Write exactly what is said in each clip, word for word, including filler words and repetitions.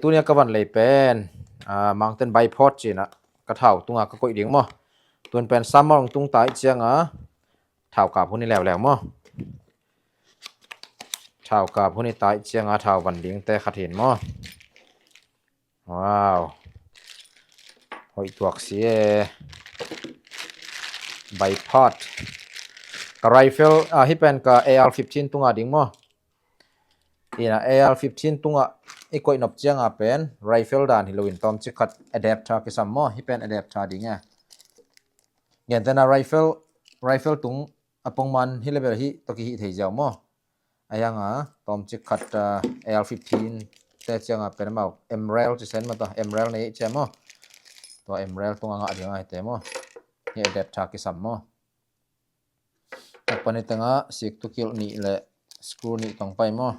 Tunia ka van lei pen, ah, Mangten bipod ci-in ah ka thau tungah ka koih ding maw. Tun pen summer hong tung ta ih ciangah thau kap hun hi leuleu maw. Thau kap hun hi ta ih ciangah thau van dingte khat hi maw. Wow. Hoih tuak si e. Bipod. Ka rifle, ah, hih pen ka A R fifteen tungah ding maw. Ina A R fifteen tungah i koih nop ciangah pen rifle dan hi loin tawmcik khat adapter kisam maw. Hih pen adapter ding e. Gentehna rifle, rifle tung a pongman hi level hi tawh kihih thei ziau maw. A hianga tawmcik khat, ah, A R fifteen te ciangah pen amau M rail ci sen maw, tua M rail nei cia maw. Tua M rail tungah ngah ding a hite maw. Hih adapter kisam maw. Takpan hi tengah siktukilh nih le screw nih tong pai maw.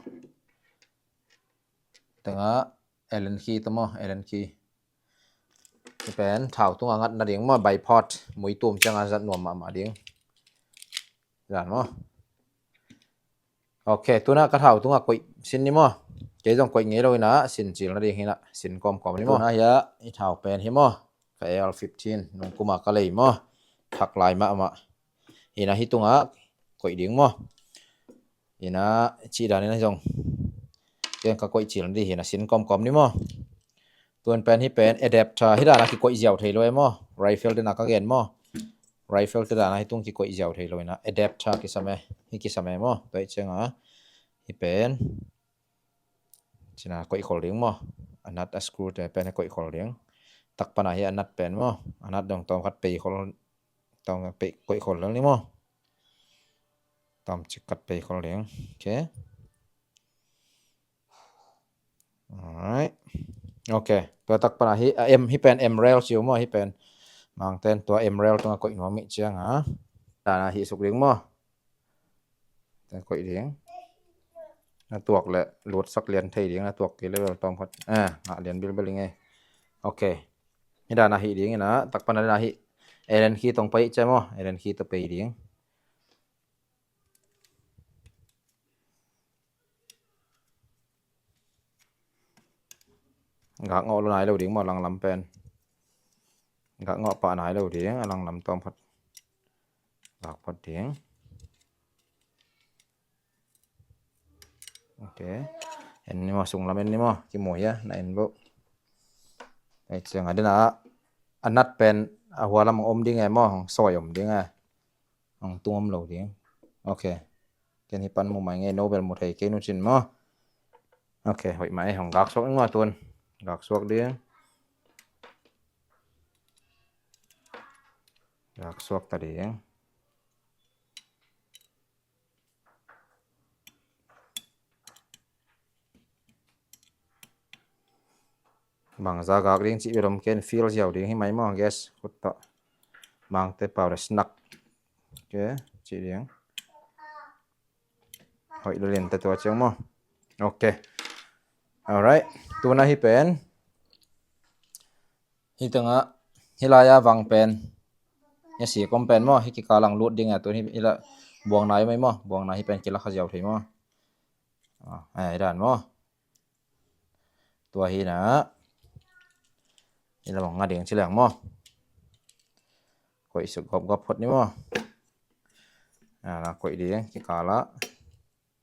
Tengah Allen key tawh maw, Allen key. Hih pen thau tungah ngat nading maw, bipod. Mui tum ciangah zat nuam mahmah ding. Zan maw. Ok, tuna ka thau tungah koih sin ni maw. Kei zong koih ngei lo ina, sin cil nading hina, sin kawmkawm ni maw. Tuna hiah i thau pen hi maw. Ka A R fifteen, nung kuma ka lei maw. Thak lai mahmah. Ina hih tungah koih ding maw. Ina cih dan ina zong. Ken ka koih cil nading hina, sin kawmkawm ni maw. Tun pen hih pen adapter, hih dana kikoih ziau thei lo e maw. Rifle dena ka gen maw. Rifle te dana hih tung kikoih ziau thei lo ina. Adapter kisam e, hih kisam e maw. Tua ih ciangah. Hih pen. Cina koih khol ding maw. A nut a screw te pen koih khol ding. Takpana hi a nut pen maw. A nut dong tawm khat pei khol. Tawm khat pei koih khol ding ni maw. Tawm cik khat pei khol ding. Ok. Alright. Ok. Tua takpana hi, a M, hih pen M rail ciu maw, hih pen. Mangten tua M rail tunga koih nuam ih ciangah. Dana hih suk ding maw. Ten koih ding. Na tuak le lut sak lian thei ding, na tuak kei le bel tawm khat. Ah, ngah lian bilbel ding e. Ok. Hi dana hih ding ina, takpana dana hih. Allen key tong pai cia maw, Allen key tong pai ding. Gak ngawh lo nai lo ding maw, langlam pen. Gak ngawh pah nai lo ding, a langlam tawm khat. Gak phot ding. Ok. En ni maw, sunglam en ni maw, kimu hia, na en bo. Ei, ciang a dena, a nut pen, a hua lam hong om ding e maw, hong sawi om ding e. Hong tung om lo ding. Ok. Ken hi pan mu mai ngei, no bel mu thei kei nu cin maw. Ok, hoih mai, hong gak suak ding maw tun. Gak suak ding. Gak suak ta ding. Bangza gak ding cih bel om ken feel ziau ding hi mai maw, guess, khut tawh. Mangte pau le snack. Ok, cih ding. Hoih lo lian ta tua ciang maw. Ok. Alright. Tuna hi pen. Hi tengah, hi lai-a vang pen. Hi si kom pen maw, hi kikal ah lut ding a, tun hi, hi la buang nai mai maw, buang nai hi pen kila kha ziau thei maw. Ah, ai dan maw. Tua hi na. Hi la bang nga ding ci leng maw. Koih suk gop gop phot ni maw. Ah, la koih ding, kikal ah.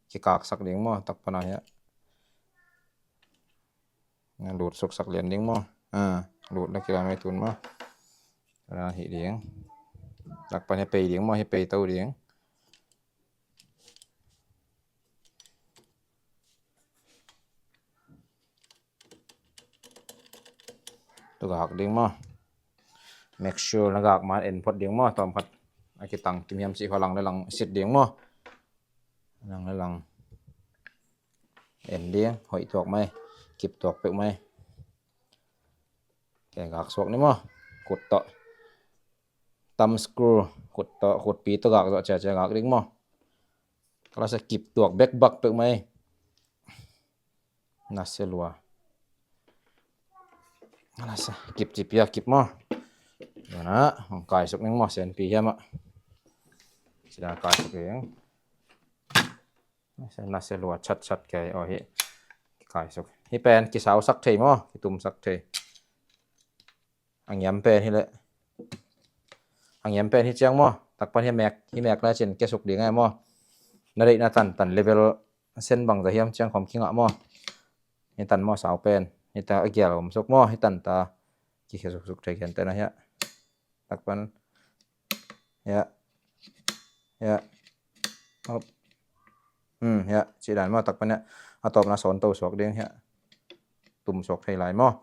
Kikaksak ding maw, tak pana hi a. Nga lut suksak lian ding maw. Ah, lut la kila mai tun maw. Ala hi ding. Tak pana hi pei ding maw, hi pei tau ding. Tu gak ding maw. Make sure na gak man en phot ding maw, tawm khat. A kitang kim hiam cih kha lang le lang sit ding maw. Lang le lang. En ding, hoih tuak mai. Kip tuak peuh mai. Ke gak suak ni maw. Kut tawh. Thumb screw. Kut tawh, kutpi tawh gak zawh ciacia gak ding maw. Kala sa kip tuak bek bak peuh mai. Nase lua. Nase kip ci pia kip maw. Dona, hong kai suk ning maw, sen pi hiam ah. Sida kai suk ning. Nase, nase lua chat chat kei, oh hi. Kai suk. Hih pen kisausak thei maw, kitumsak thei. A ngiam pen hi leh, a ngiam pen hi ciang maw, tak pan hi mek, hi mek le cin kiasuk ding ai maw. Na deih na tan tan level sen bang za hiam ciang khawm kingah maw. Hi tan maw sau pen, hi ta a gial om suk maw, hi tan ta. Kikhe suksuk thei khian tena hiah. Tak pan hiah, hiah, hop. Hmm, hiah, cih dan maw, tak pan hiah. A tawpna sawn to suak ding hiah. Tum suak thei lai maw.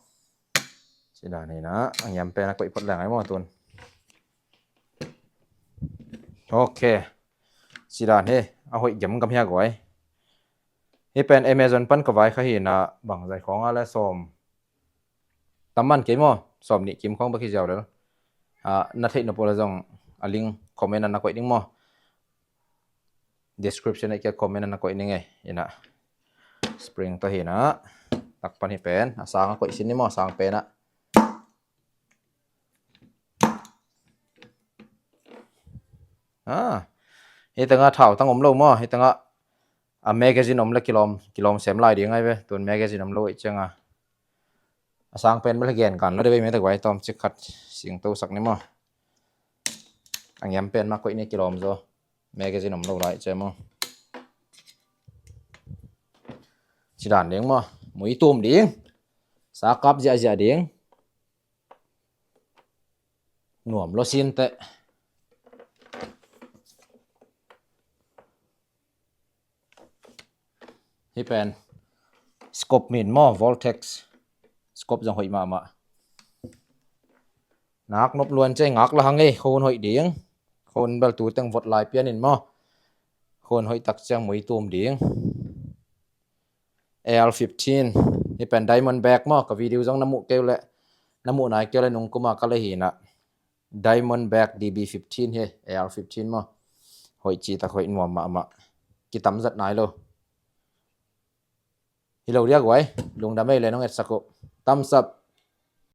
Cih dan hi na, a ngiam pen a koih phot leng ai maw tun. Ok. Cih dan hi, a hoih gemgam hiah guai. Hih pen Amazon pan ka vai kha hi na, bang zai khawng a le sawm tam man kei maw, sawm nih kim khawng bek hi ziau lel. Ah, na theih nop uh le zong a link comment ah na koih ding maw. Description ah kia comment ah na koih ning ei, ina. Spring tawh hi na. Tak pan hi pen, a sang a koih sin ni maw, a sang pen ah. Ah, hi tengah thau tang om lo maw, hi tengah a magazine om le kilawm, kilawm sem lai ding ai ve, tun magazine om lo ei ciang a. A sang pen bel gen kan lo de ve mi ta guai tawm cik khat sing to sak ni maw. A ngiam pen mah koih ni kilawm zaw. Magazine om lo lai ce maw. Ci dan ding maw. Mui tum ding. Sa kap ziahziah ding. Nuam lo sin teh. Hi pen scope min maw, Vortex scope zong hoih mahmah. Ngak nop luan cei ngak la hang ei, khon hoih ding. Khon bel tu teng vot lai pian in maw. Khon hoih tak ciang mui tum ding. A R fifteen. Hi pen Diamondback maw, ka video zong na muh keu le, na muh nai keu le nung kuma ka le hi na. Diamondback D B fifteen hi, A R fifteen maw. Hoih ci tak hoih nuam mahmah. Kitam zat nai lo. Hi lo dia guai, lungdam ei le nong etsak uh. Thumbs up,